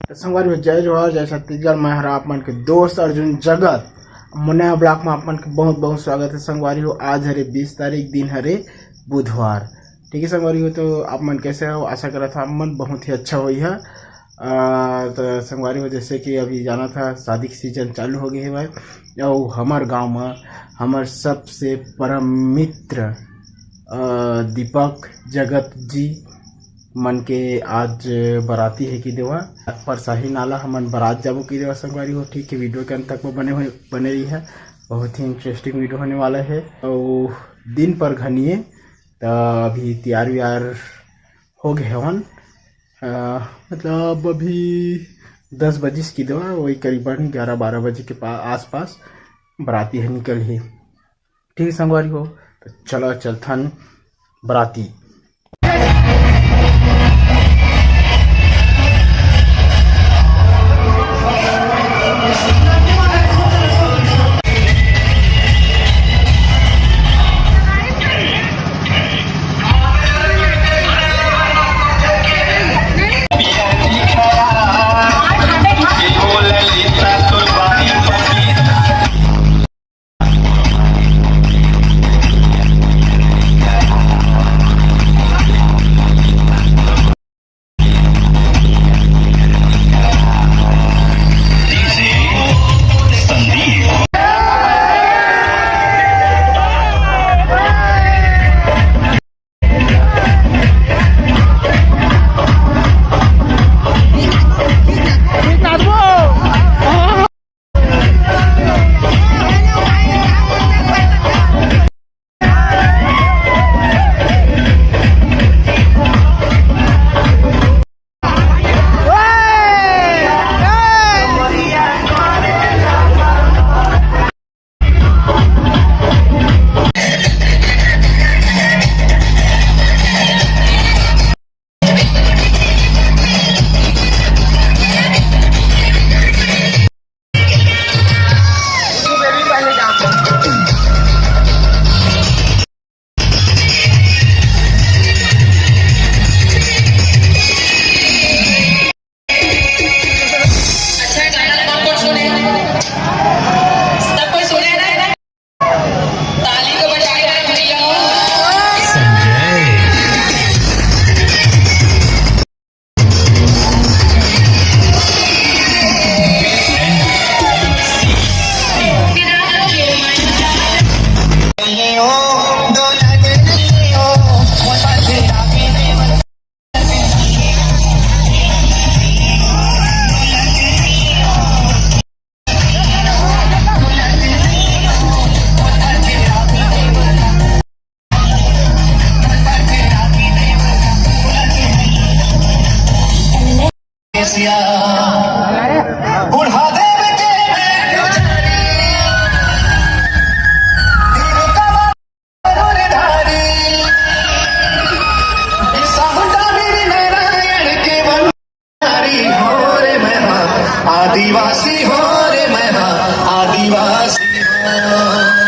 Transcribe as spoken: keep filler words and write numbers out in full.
तो संगवारी हो, जय जोहार, जय छत्तीसगढ़। मैं हरा आप मन के दोस्त अर्जुन जगत। मुन्ना ब्लॉग में आप मन के बहुत बहुत स्वागत है संगवारी हो। आज हरे बीस तारीख, दिन हरे बुधवार। ठीक है संगवारी हो, तो आप मन कैसे हो? आशा करत हा आप मन बहुत ही अच्छा होई है। आ, तो संगवारी हो, जैसे कि अभी जाना था, शादी के सीजन चालू हो गए है भाई। और हमार गांव में हमार सबसे परम मित्र, आ, दीपक जगत जी मन के आज बराती है कि देवा, परसाही नाला हमन बरात जाबो कि देवा संगवारी हो। ठीक है, वीडियो के अंत तक में बने हुए, बने रही है, बहुत ही इंटरेस्टिंग वीडियो होने वाला है। और दिन पर घनिए, तो अभी तैयार व्यार हो गए हवन। अ, मतलब अभी दस बजिस की देवा, वही करीबन ग्यारह बारह बजे के पा-, आसपास बराती है निकल ही। ठीक है संगवारी हो, तो चलो चलथन बराती। अच्छा गाना कौन कौन सुने? सब कोई सुने ना? ताली तो बजाएगा रे भैया। आदिवासी हो रे मैं, हाँ, आदिवासी हो।